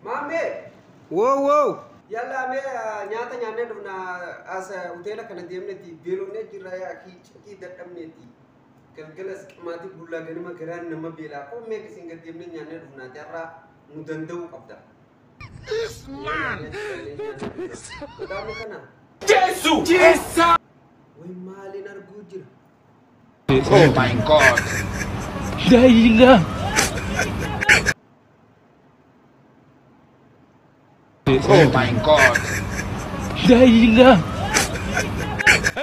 Maammee! Wow wow. Yalla mee nyaata nyaannee dhufna, as hoteela kana deemneeti beelofnee jirra, yaa cinqii dadhabneeti. Galgalas qimaatii bullaa, ganama garaan nama beelaa. Koo mee isin gad deemnee nyaannee dhufnaati, har'a nu danda'uu qabda. This man. Kitaabni kana Jesus. Way maaliin arguu jira? Oh my God. Oh my God.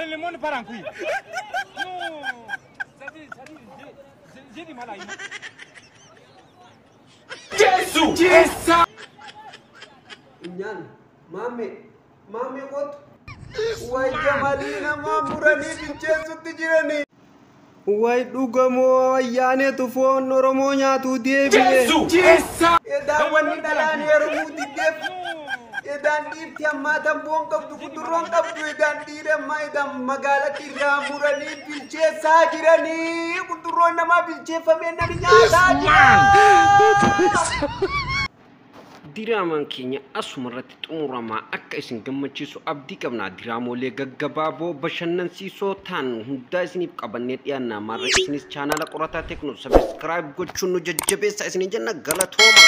Le monde part en couille. Non, ça dit, j'ai du mal à imaginer. Jesus. Hin nyaannu. Maammee, maammee kootu. Way jamalii namaa muranii bilcheessutti jiranii. Way dhugamoo wayyaaneetu foon Oromoo nyaatu deebi'e. Edaan wanni dhalaan heerumuu diddeef. Edaan dhiirti ammaa tamboon qabdu, kudurroon qabdu, edaan dhiira ammaa edaan magaalatti irraa muranii bilcheessaa jiranii. Kudurroon namaa bilcheeffamee namni nyaataa jira. Diraamaan keenya asuma irratti xumuramaa, akka isin gammachiisu abdii qabna. Diraamolee gaggabaaboo bashannansiisoo ta'an hundaa isiniif qabannee dhiyaanna. Maarra isinis chaanaala Qorataa Teeknoo subscribe gochuun nu jajjabeessa isinii jenna, galatooma.